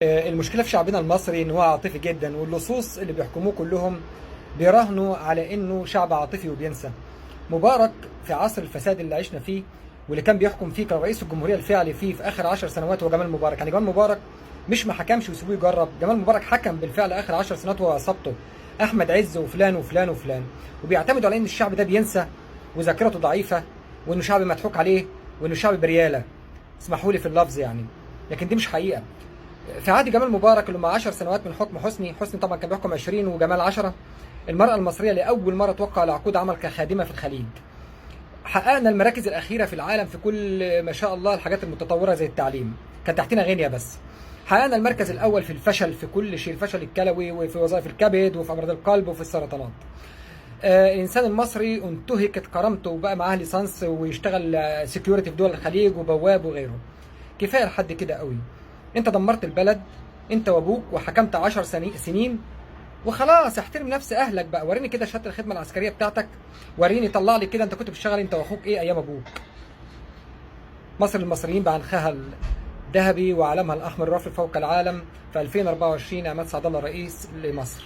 المشكلة في شعبنا المصري ان هو عاطفي جدا، واللصوص اللي بيحكموه كلهم بيراهنوا على انه شعب عاطفي وبينسى. مبارك في عصر الفساد اللي عشنا فيه واللي كان بيحكم فيه كرئيس الجمهورية الفعلي فيه في اخر 10 سنوات هو جمال مبارك. يعني جمال مبارك مش ما حكمش ويسيبوه يجرب، جمال مبارك حكم بالفعل اخر 10 سنوات هو عصابته احمد عز وفلان وفلان وفلان، وبيعتمدوا على ان الشعب ده بينسى وذاكرته ضعيفة وانه شعب مضحوك عليه وانه شعب برياله، اسمحوا لي في اللفظ يعني، لكن دي مش حقيقة. في عهد جمال مبارك اللي هم 10 سنوات من حكم حسني، حسني طبعا كان بيحكم 20 وجمال 10، المرأة المصرية لأول مرة توقع على عقود عمل كخادمة في الخليج. حققنا المراكز الأخيرة في العالم في كل ما شاء الله الحاجات المتطورة زي التعليم، كان تحتنا غينيا بس. حققنا المركز الأول في الفشل في كل شيء، الفشل الكلوي وفي وظائف الكبد وفي أمراض القلب وفي السرطانات. الإنسان المصري انتهكت كرامته وبقى معاه ليسانس ويشتغل security في دول الخليج وبواب وغيره. كفاية لحد كده قوي. انت دمرت البلد انت وابوك وحكمت 10 سنين وخلاص، احترم نفس اهلك بقى. وريني كده شهادة الخدمة العسكرية بتاعتك، وريني طلع لي كده انت كنت بتشتغل انت واخوك ايه ايام ابوك. مصر المصريين بعنخها الذهبي وعلمها الاحمر الرافع فوق العالم في 2024 عماد سعد الله رئيس لمصر.